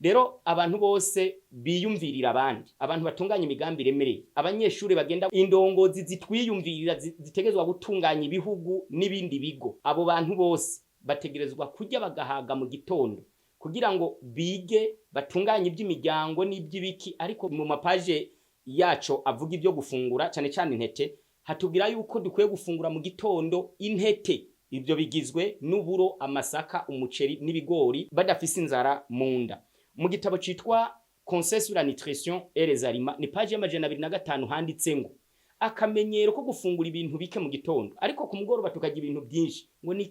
Rero abantu bose biyumvirira abandi, abantu batunganya imigambi iremereye, abanyeshuri bagenda, indongozi zitwiyumvirira zitegerezwa gutunganya ibihugu n'ibindi bigo, abo bantu bose bategerezwa kurya bagahaga mu gitondo kugira ngo bige, batunganye iby'imiryango n'iby'ibiki. Ariko mu mapaje yaco avuga ibyo gufungura, cyane cyane intete, hatubwira yuko dukwiye gufungura mu gitondo intete. Ibyo bigizwe n'uburo, amasaka, umuceri n'ibigori, badafise inzara mu nda. Mu gitabo citwa Conseil sur la nutrition et les aliments, ni page y'205, handitse ngo akamenyero ko gufungura ibintu bike mu gitondo ariko ku mugoroba tukarya ibintu byinshi ngo ni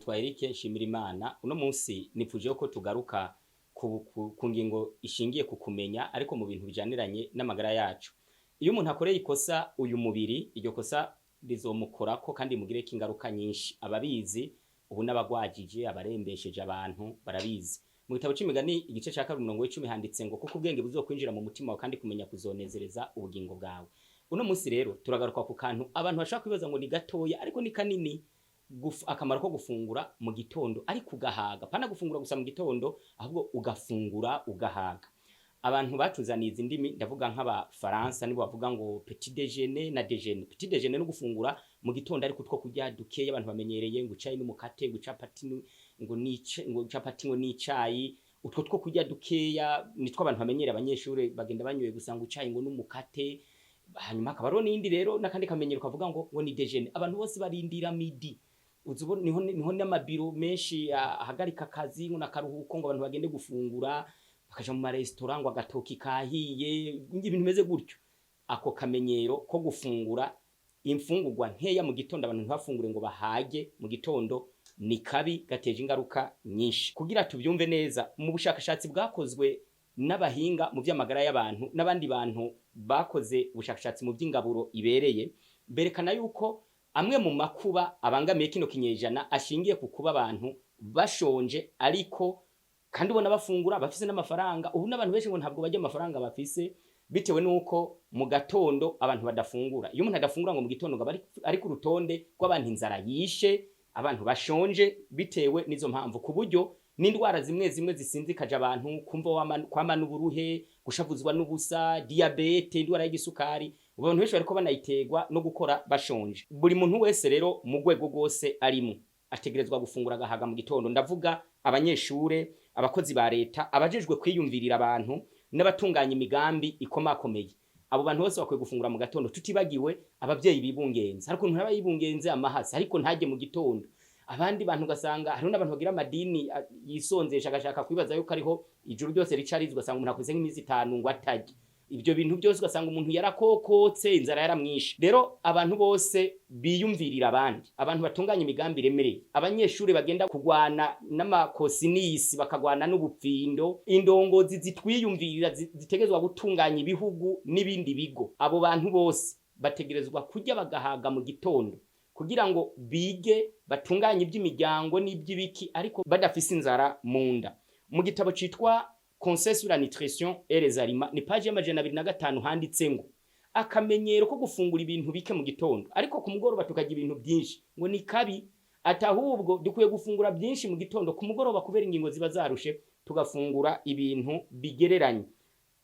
twa Eric Nshimirimana. Uno munsi nipfuje ko tugaruka ku ngingo ishingiye ku kumenya, ariko mu bintu bijaniranye n'amagara yacu. Iyo umuntu akoreye ikosa uyu mubiri, iryo kosa rizomukorako kandi mugireko ingaruka nyinshi. Ababizi ubu n'abagwajije, abarembesheje abantu barabizi. Mu gitabo c'Imigani, igice ca 2, umurongo w'10, handitse ngo: "Kuko ubwenge buzokwinjira mu mutima wawe, kandi kumenya kuzonezereza ubugingo bwawe." Uno munsi rero turagaruka ku kantu abantu bashobora kwibaza ngo ni gatoya, ariko ni kanini: akamaro ko gufungura mu gitondo ariko ugahaga. Pana gufungura gusa mu gitondo, ahubwo ugafungura ugahaga. Abantu batuzaniye izi ndimi, ndavuga nk'Abafaransa, nibo bavuga ngo petit déjeuner na déjeuner. Petit déjeuner no gufungura mu gitondo ariko utwo kurya dukeya. Abantu bamenyereye ngo icayi n'umukate, ngo capati, ngo nice, ngo capati, ngo n'icayi. Utwo two kurya dukeya nitwo abantu bamenyereye. Abanyeshuri bagenda banyoye gusa ngo icayi ngo n'umukate. Hanyuma hakaba hariho n'indi rero, n'akandi kamenyero kavuga ngo ni déjeuner. Abantu bose barindira midi. Uzi ubu niho n'amabiro menshi ahagarika akazi ngo nakaruhuko, ngo abantu bagende gufungura, bakaja mu maresitora, ngo agatoki kahiye, ibintu bimeze gutyo. Ako kamenyero ko gufungura imfungurwa nkeya mu gitondo, abantu ntibafungure ngo bahage mu gitondo, ni kabi, gateje ingaruka nyinshi. Kugira tubyumve neza, mu bushakashatsi bwakozwe n'abahinga mu by'amagara y'abantu n'abandi bantu bakoze ubushakashatsi mu by'ingaburo ibereye, berekana yuko amwe mu makuba abangamiye kino kinyejana ashingiye ku kuba abantu bashonje, ariko kandi ubona bafungura, bafise n'amafaranga. Ubu n'abantu benshi ngo ntabwo barya amafaranga bafise, bitewe n'uko mu gatondo abantu badafungura. Iyo umuntu adafungura ngo mu gitondo, ngo aba ari ku rutonde rw'abantu inzara yishe, abantu bashonje bitewe n'izo mpamvu, ku buryo n'indwara zimwe zimwe zisinzikaje abantu, kumva kwamana uburuhe, gushavuzwa n'ubusa, diyabete, indwara y'igisukari, ubu abantu benshi bariko banayiterwa no gukora bashonje. Buri muntu wese rero, mu rwego rwose arimo, ategerezwa gufungura agahaga mu gitondo. Ndavuga abanyeshure, abakozi ba leta, abajejwe kwiyumvirira abantu n'abatunganya imigambi ikomakomeye. Abo bantu bose bakwiye gufungura mu gatondo, tutibagiwe abavyeyi bibungenze. Ariko umuntu aba yibungenze amahasi ariko ntajye mu gitondo. Abandi bantu ugasanga hariho n'abantu bagira amadini yisonzesha, agashaka kwibaza yuko ariho ijuru ryose rica riza. Ugasanga umuntu akoze nk'iminsi 5 ngo atarya. Ibyo bintu byose ugasanga umuntu yarakokotse, inzara yaramwishe. Rero abantu bose biyumvirira abandi, abantu batunganya imigambi iremereye, abanyeshuri bagenda kugwana n'amakosinisi, bakagwana n'ubupfindo, indongozi zitwiyumvirira zitegerezwa gutunganya ibihugu n'ibindi bigo, abo bantu bose bategerezwa kurya bagahaga mu gitondo kugira ngo bige, batunganye iby'imiryango n'iby'ibiki, ariko badafise inzara mu nda. Mu gitabo citwa Conseil sur la nutrition et les aliments, ni page y'205, handitse ngo akamenyero ko gufungura ibintu bike mu gitondo ariko ku mugoroba tukarya ibintu byinshi ngo ni kabi. Ati ahubwo dukwiye gufungura byinshi mu gitondo, ku mugoroba kubera ingingo ziba zarushe tugafungura ibintu bigereranye.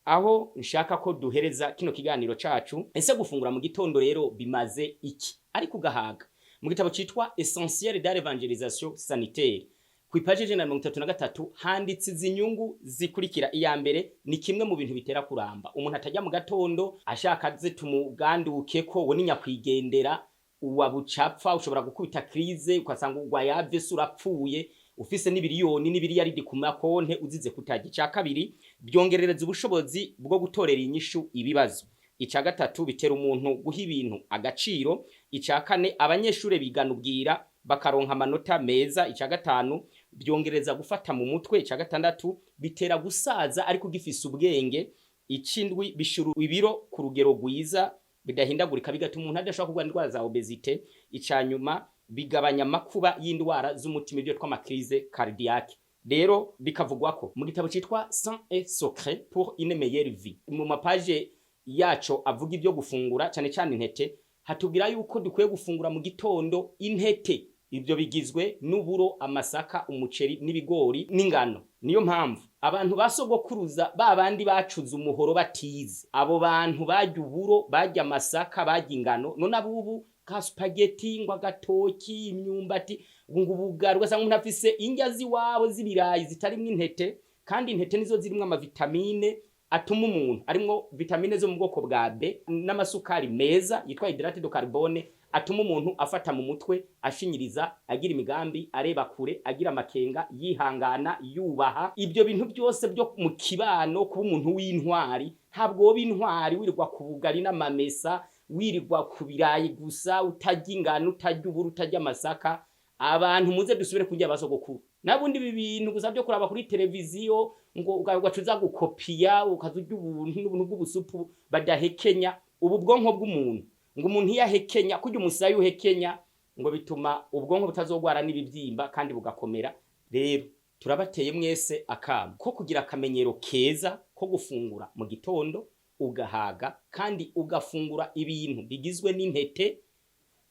Aho nshaka ko duhereza kino kiganiro cacu: ese gufungura mu gitondo rero bimaze iki, ariko ugahaga? Mu gitabo citwa Essentiel de l'évangélisation sanitaire, ku ipaji 133, handitse izi nyungu zikurikira. Iya mbere ni kimwe mu bintu bitera kuramba. Umuntu atajya mu gatondo, ashaka aze tumuganduke ko we ni nyakwigendera uwa bucapfa. Ushobora gukubita crise, ugasanga urwaye AVC, urapfuye, ufise n'ibiriyoni n'ibiriyaridi ku makonte, uzize kutarya. Icya kabiri, byongerereza ubushobozi bwo gutorera inyishu ibibazo. Icya gatatu, bitera umuntu guha ibintu agaciro. Icya kane, abanyeshuri bigana ubwira. bakaronka amanota meza. Ica gatanu, byongereza gufata mu mutwe. Ica gatandatu, bitera gusaza ariko ugifise ubwenge. Icindwi, bishura ibiro ku rugero rwiza bidahindagurika, bigatuma umuntu adashobora kurwara indwara za obésité. Ica nyuma, bigabanya amakuba y'indwara z'umutima, ibyo twama crise cardiaque. Rero bikavugwa ko mu gitabo citwa 101 secret pour une meilleure vie, mu ma pages yaco avuga ibyo gufungura, cyane cyane intete, hatubwira yuko dukwiye gufungura mu gitondo intete. Ibyo bigizwe n'uburo, amasaka, umuceri n'ibigori n'ingano. Niyo mpamvu abantu basogokuruza, ba bandi bacuze umuhoro batize, abo bantu barya uburo, barya amasaka, barya ingano. None abubu ka spaghetti, ngo agatoki, imyumbati, ngo ubugari, ugasanga umuntu afise indya z'iwabo z'ibirayi zitarimwo intete, kandi intete nizo zirimwo ama vitamines atuma umuntu, arimwo vitamine zo mu bwoko bwa B n'amasukari meza yitwa hydrate de carbone, atuma umuntu afata mu mutwe, ashinyiriza, agira imigambi, areba kure, agira amakenga, yihangana, yubaha ibyo bintu byose byo mu kibano, kuba umuntu w'intwari. Ntabwo woba intwari wirirwa ku bugari n'amamesa, wirirwa ku birayi gusa, utarya ingano, utarya uburo, utarya amasaka. Abantu muze dusubire kurya abasogokuru. Nabundi ibi bintu gusa byo kuraba kuri televiziyo, ngo ugaca uza gukopiya, ukaza urya ubuntu n'ubuntu bw'ubusupu badahekenya. Ubu bwonko bw'umuntu, ngo umuntu iyo ahekenya, kurya umusaya uhekenya, ngo bituma ubwonko butazogwara n'ibibyimba kandi bugakomera. Rero turabateye mwese akamo ko kugira akamenyero keza ko gufungura mu gitondo ugahaga, kandi ugafungura ibintu bigizwe n'intete,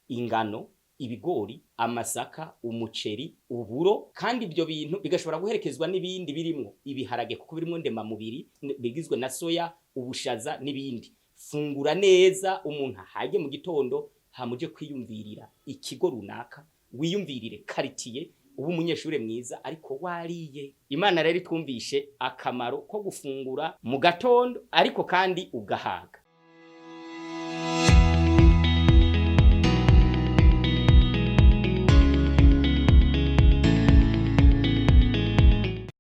ingano, ibigori, amasaka, umuceri, uburo, kandi ibyo bintu bigashobora guherekezwa n'ibindi birimwo ibiharage, kuko birimwo ndemamubiri, bigizwe na soya, ubushaza n'ibindi. Fungura neza, umuntu ahage mu gitondo, hamuje kwiyumvirira ikigo runaka, wiyumvirire quartier, uba umunyeshure mwiza ariko wariye. Imana rero itwumvishe akamaro ko gufungura mu gatondo, ariko kandi ugahaga.